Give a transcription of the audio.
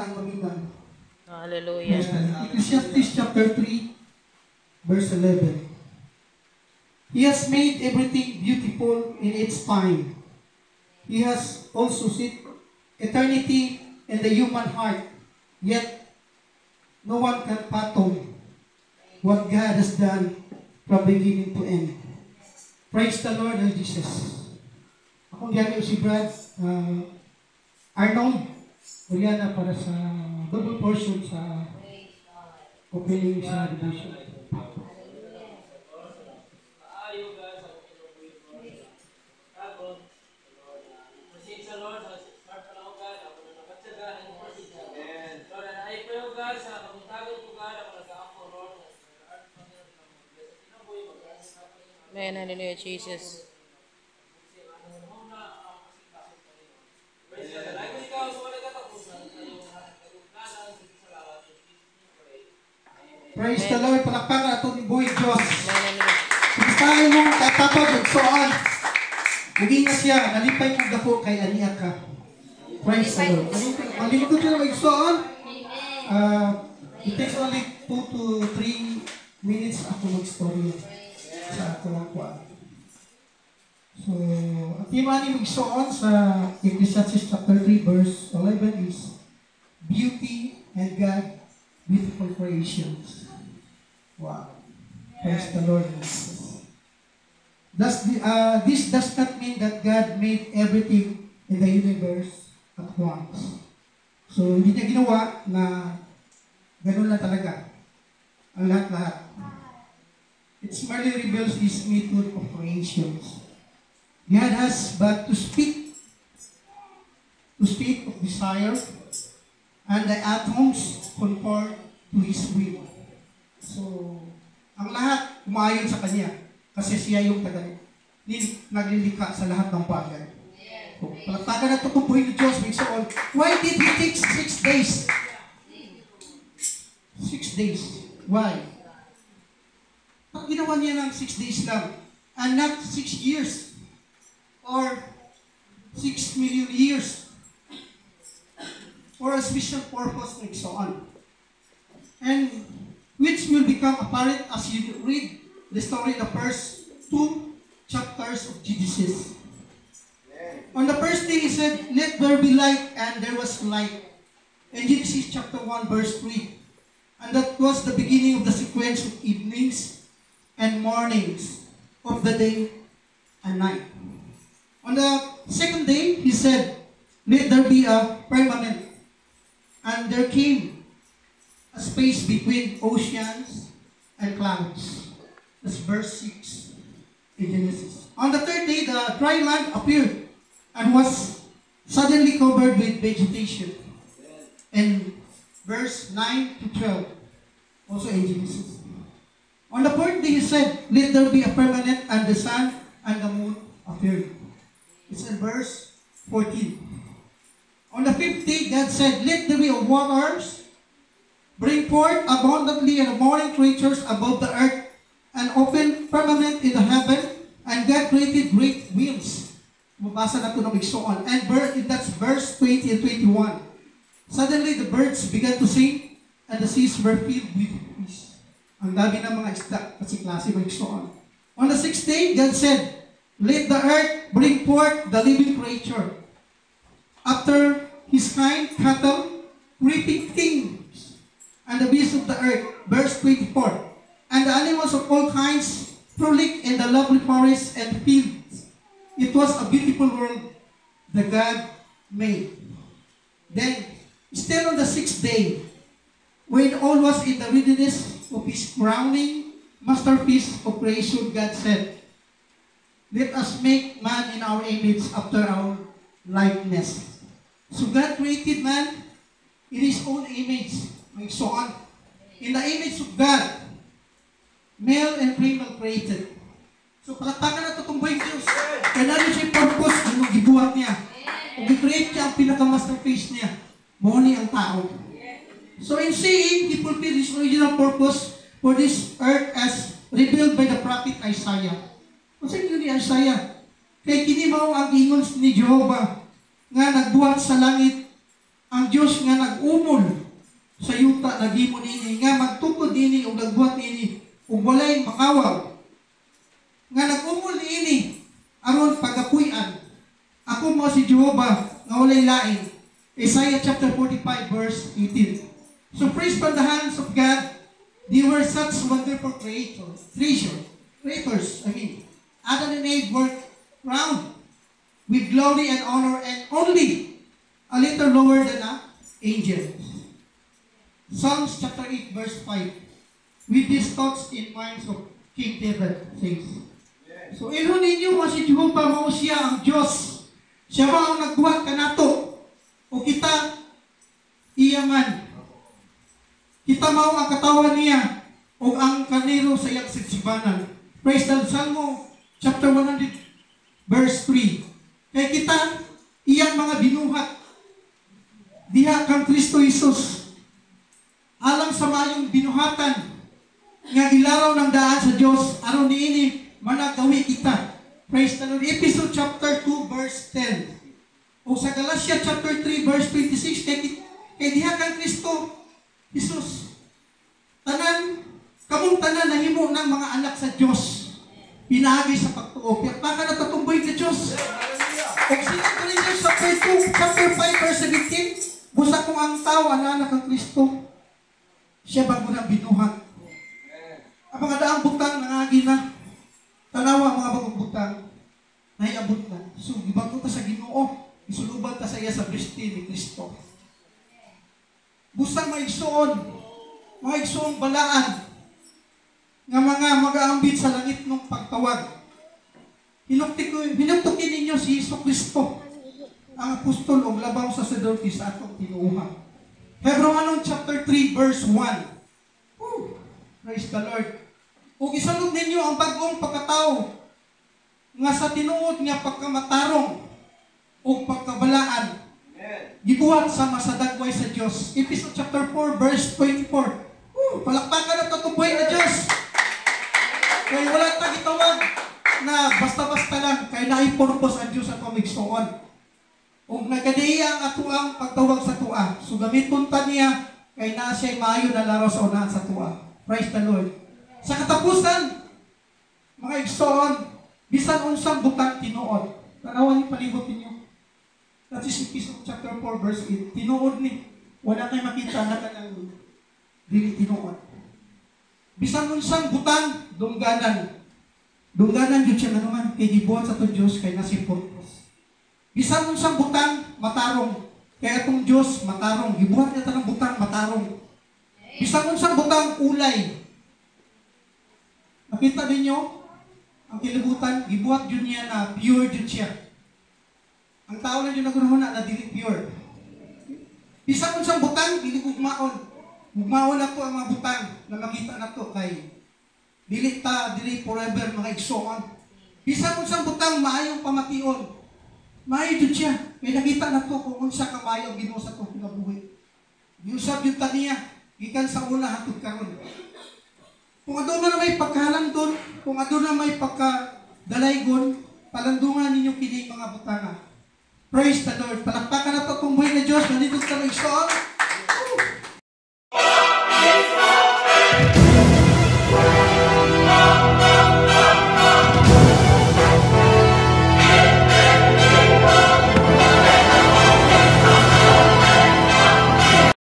ang mamingan. Hallelujah. Praise the Lord. Ecclesiastes chapter 3, verse 11. He has made everything beautiful in its time. He has also set eternity in the human heart. Yet, no one can fathom what God has done from beginning to end. Praise the Lord, Lord Jesus. Akong gihangyo si Brad Arnold Oriana para sa double portion sa opening sa devotion. Maayo God sa kinabuhi, Lord. Tagon, Lord. Pasensya, Lord, sa start pa lang God, ako na nakatsaga ng pasensya. Lord, and I pray, God, sa kabuntagon ko, God, ako nag-aampo, Lord, sa kinabuhi, mag-aasa sa Amen. Hallelujah, Jesus. Praise God. Ay, kung ikaw sa wala katapusan, sa iyong kadungganan, sa salamat, in Jesus' name pray. Praise the Lord. Palakpakan ato ni buhi Diyos. Amen. Hallelujah. Kumustahin mong katapag ug soon. Mugi nga siya, nalipay kong dako kay ania ka. Praise the Lord. Malingkod siya na igsoon. It takes only 2 to 3 minutes ako mag-storya sa ako ang kuan. So, ang tema ni magsuon sa Ecclesiastes chapter 3 verse 11 is Beauty and God, Beautiful Creations. Wow. Praise the Lord Jesus. This does not mean that God made everything in the universe at once. So, hindi niya ginawa na ganun lang talaga ang lahat-lahat. It merely reveals His method of creations. God has but to speak of desire, and the atoms conform to His will. So, ang lahat umayon sa Kanya kasi siya yung taga naglilikha sa lahat ng bagay. So, palakpakan nato kung buhi ng Diyos, so on. Why did He take 6 days? 6 days. Why? Bakit ginawa niya ng 6 days lang? And not 6 years? Or 6 million years? For a special purpose and so on. And which will become apparent as you read the story in the first two chapters of Genesis. On the first day, He said, "Let there be light," and there was light. In Genesis chapter 1, verse 3. And that was the beginning of the sequence of evenings and mornings of the day and night. On the second day, He said, "Let there be a firmament." And there came a space between oceans and clouds. That's verse 6 in Genesis. On the third day, the dry land appeared and was suddenly covered with vegetation. In verse 9 to 12, also in Genesis. On the fourth day, He said, "Let there be a firmament," and the sun and the moon appeared. It's in verse 14. On the fifth day, God said, "Let there be waters bring forth abundantly and moving creatures above the earth, and open firmament in the heaven." And God created great whales. Mabasa na ito ng igsoon. And that's verse 20 and 21. Suddenly, the birds began to sing, and the seas were filled with fish. Ang dami ng mga isda, kasi klase mga igsoon. On the sixth day, God said, "Let the earth bring forth the living creature after his kind, cattle, creeping things, and the beasts of the earth." Verse 24. And the animals of all kinds frolic in the lovely forests and fields. It was a beautiful world that God made. Then, still on the sixth day, when all was in the readiness of His crowning masterpiece of creation, God said, "Let us make man in our image after our likeness." So God created man in His own image. May so on. In the image of God, male and female created. So palakpakan nato itong buhi Diyos. Kaya naa siya purpose ng gibuhat niya. Kung gi-create niya ang pinaka-masterpiece niya, mao ni ang tao. So in seeing, He fulfilled His original purpose for this earth as revealed by the prophet Isaiah. Kung sa ni Isaiah, "Kay kini mao ang ingon ni Jehova nga nagbuhat sa langit Ang Dios nga nag-umol sa yuta naghimo niini, nga magtukod niini ug nagbuhat niini ug walay makawaw. Nga nag-umol niini aron pagapuy-an. Ako mao si Jehova nga walay lain. Isaiah chapter 45 verse 18. So praise from the hands of God, they were such wonderful creators. I mean, Adam and Eve were crowned with glory and honor and only a little lower than an angel. Psalms chapter 8 verse 5. With these thoughts in minds of King David says. So ingon ninyo nga si Jehovah mao siya ang Dios. Siya mao ang nagbuhat kanato. O kita iya man. Kita mao ang katawan niya o ang karnero sa iyang sibsibanan. Praise the Lord. Salmo chapter 100 verse 3. Kay kita iyang mga binuhat diha kang Kristo Jesus alang sa maayong binuhatan nga gilaraw ng daan sa Dios aron niini managawi kita. Praise the Lord. Ephesians chapter 2 verse 10. O sa Galatia chapter 3 verse 26, kay diha kang Kristo Jesus tanan kamong tanan nahimo ng mga anak sa Dios pinaagi sa pagtuo. Baka natatumboy sa Dios. O 2 Corinthians chapter 2, chapter 5 verse 17, busa kung ang tao anak kang Kristo, siya bago nang binuhat. Ang mga daang butang nangagi na. Tanawa ang mga bagong butang, naiabot na. So, gibago ta sa Ginoo, isuluban ta sa iya sa birthday ni Kristo. Busang maigsoon, mga igsoong balaan, nga mga magaambit sa langit ng pagtawag. Hinuktukin ninyo si Hesus Kristo, ang apostol o labaw saserdote sa atong tinuuhan. Hebrew chapter 3 verse 1. Woo! Praise the Lord. Ug isulod ninyo ang bag-ong pagkatao nga sa tinuod nga pagkamatarong ug pagkabalaan gibuhat sa masadagway sa Dios. Ephesians chapter 4 verse 24. Woo! Palakpakan at tatuboy na Dios. Kay wala ta gitawag na basta-basta lang kay naay purpose ang Dios sa atong igsuon. Ug nagkadiya ang atuang pagtawag sa tua. So gamiton ta niya kay naa siya'y maayo na laraw sa unahan sa tua. Praise the Lord. Sa katapusan, mga igsoon, bisan unsang butang tinuod. Tanawan ni palibot ninyo. That is Ephesians chapter 4 verse 8. Tinuod ni. Wala kay makita na kanang dili tinuod. Bisan unsang butang dungganan. Dungganan jud siya nganuman kay gibuhat sa atong Dios kay nasi purpose. Bisan unsang butang matarong kay atong Dios matarong, gibuhat niya tanang butang matarong. Bisan unsang butang ulay. Nakita ninyo ang kalibutan, gibuhat jud niya na pure jud siya. Ang tao na jud nagunahuna na dili pure. Bisan unsang butang dili gugmaon. Gugmaon na to ang mga butang na makita na to kay dili ta dili forever mga igsoon. Bisan unsang butang maayong pamation. Maayo jud siya. Kay nakita na to kung unsa ka maayo ang Ginoo sa atong kinabuhi. Giusab jud ta niya gikan sa una hangtod karon. Kung aduna na may pagkahalandon, kung aduna may pagkadalaygon, palandungan ninyo kini mga butanga. Praise the Lord. Palakpakan na to itong buhay na Diyos. Nandito sa igsoon.